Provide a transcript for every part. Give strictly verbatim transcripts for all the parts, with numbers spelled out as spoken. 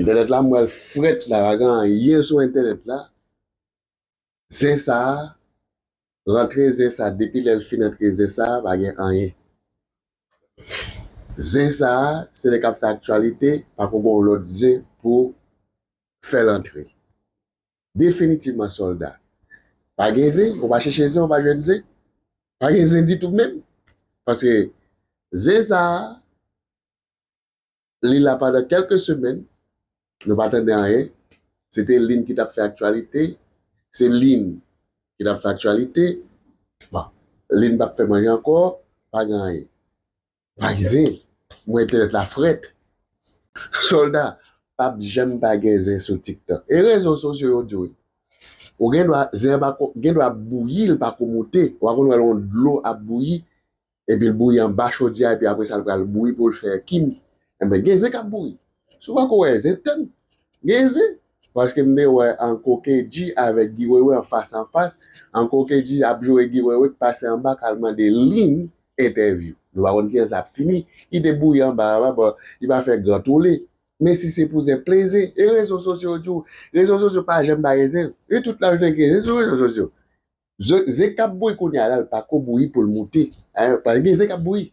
Entènèt la, m wè l frèt la, pa gen anyen sou entènèt la. Zen sa a, rantre zen sa a, depi lè l fin antre zen sa a, pa gen anyen. Zen sa a, se nèg k ap fè aktyalite, pako gen yon lòt zen pou fè l antre. Definitivman, sòlda. Pa gen zen, ou pa chèche zen, ou pa jwenn zen. Pa gen zen ditou menm. Paske zen sa a, li la pandan kèlke semèn, nou pa tande anyen. Se te Lin ki t ap fè aktyalite. Se Lin ki t ap fè aktyalite. Bon, Lin p ap fè manje ankò, pa gen anyen. Pa gen zen. Mwen entènèt la frèt. Sòlda, p ap janm pa gen zen sou TikTok. E rezo sosyo yo di w, ou gen dwa, zen an pa ko, gen dwa ap bouyi, l pa ko moute. Ou pa konn wè l yon dlo ap bouyi, epi l bouyi anba chodyè a, epi apre sa l pral bouyi pou l fè kim. Enben, gen zen k ap bouyi. Si w pako wè zen, tann. Gen zen. Paske m te wè Uncle K G avèk Guy Wewe an fas an fas. Uncle K G ap joure Guy Wewe k pase anba k al mande Lin entèvyou. Nou pa konn kijan sa ap fini. Li te bouyi anba a, bon, li pa fè gran tole. Men si se pou zen pleze, e rezo sosyo yo di w, rezo sosyo pa janm pa gen zen. E tout lavi gen zen sou rezo sosyo. Zen, zen k ap bouyi kounye a la, l pa ko bouyi pou l moute. Paske gen zen k ap bouyi.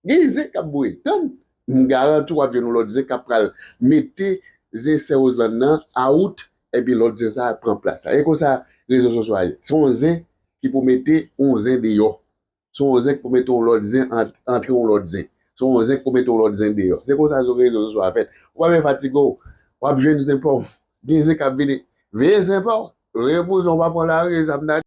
Gen zen k ap bouyi. Tann, m garanti w ap jwenn yon lòt zen k ap pral mete zen Sè Roseland nan out, epi lòt zen sa a pran plas la. E konsa rezo sosyo a ye. Se yon zen ki pou mete yon zen deyò. Se yon zen k pou mete yon lòt zen, ant, antre yon lòt zen. Se yon zen k pou mete yon lòt zen deyò. Se konsa rezo sosyo a fèt. Ou pa bezwen fatige w. W ap jwenn zen pa w. Gen zen k ap vini. Veye zen pa w. Veye bouzen w pa pran lari, sa m ta